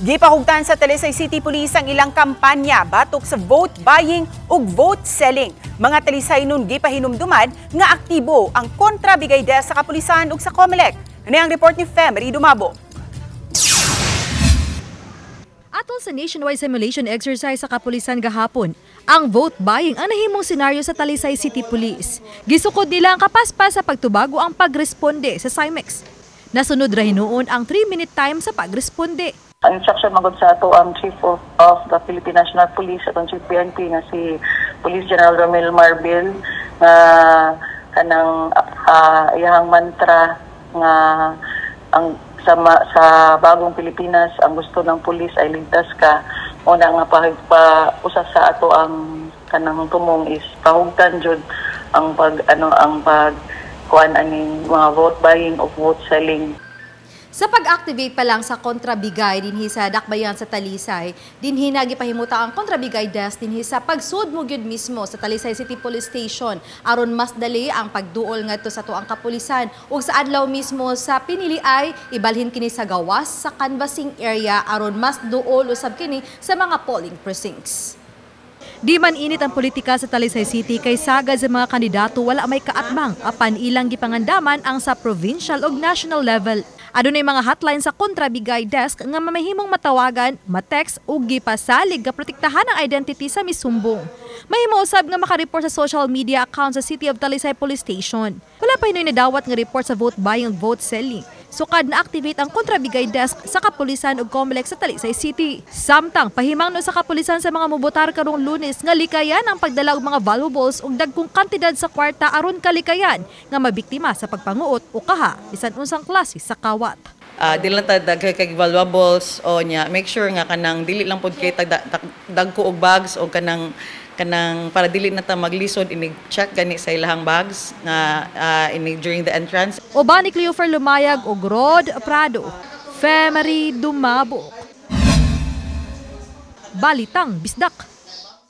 Gipahugtan sa Talisay City Police ang ilang kampanya batok sa vote buying ug vote selling. Mga Talisay nun gipahinumduman nga aktibo ang kontrabigay desk sa kapulisan ug sa COMELEC. Ani ang report ni Femery Dumabo. Atol sa nationwide simulation exercise sa kapulisan gahapon, ang vote buying ang nahimong senaryo sa Talisay City Police. Gisukod nila ang kapaspas sa pagtubago ang pagresponde sa CIMEX. Nasunod ra hinuon ang 3-minute time sa pagresponde. Ang instruction magod sa ato ang Chief of the Philippine National Police, atong Chief PNP nga si Police General Romel Marbil, nga kanang iyahang mantra nga ang sa bagong Pilipinas, ang gusto ng pulis ay ligtas ka. Una nga pa usa sa ato ang kanang tumong is pahugtan jud ang pag ano ang pag kuan aning mga vote buying o vote selling. Sa pag-activate pa lang sa kontrabigay dinhi sa Dakbayan sa Talisay, dinhi nagipahimuta ang kontrabigay desk dinhi sa pagsud mo gyud mismo sa Talisay City Police Station aron mas dali ang pagduol ngadto sa tuang kapulisan, ug sa adlaw mismo sa pinili ay ibalhin kini sa gawas sa canvassing area aron mas duol usab kini sa mga polling precincts. Di man init ang politika sa Talisay City kay sagad sa mga kandidato wala may kaatbang apan ilang gipangandaman ang sa provincial ug national level. Adunay mga hotline sa kontrabigay desk nga mamahimong matawagan, matext ug gipasalig nga protektahan ang identity sa misumbong. Mahimo usab nga makareport sa social media account sa City of Talisay Police Station. Wala pa hinoy nadawat nga report sa vote buying ug vote selling. Sukad na activate ang kontrabigay desk sa kapulisan ug COMELEC sa Talisay City. Samtang pahimangno sa kapulisan sa mga mubotar karong Lunes nga likayan ang pagdala og mga valuables ug dagkong kantidad sa kwarta aron kalikayan nga mabiktima sa pagpanguot o kaha bisan unsang klase sa kawat. Dili lang ta daghay kay valuables o nya make sure nga kanang dili lang pod kay dagko og bags o kanang para dili na ta maglisod inig check gani sa ilahang bags nga inig during the entrance. Uban ni Cleofer Lumayag ug Rod Prado, Femery Dumabok. Balitang Bisdak.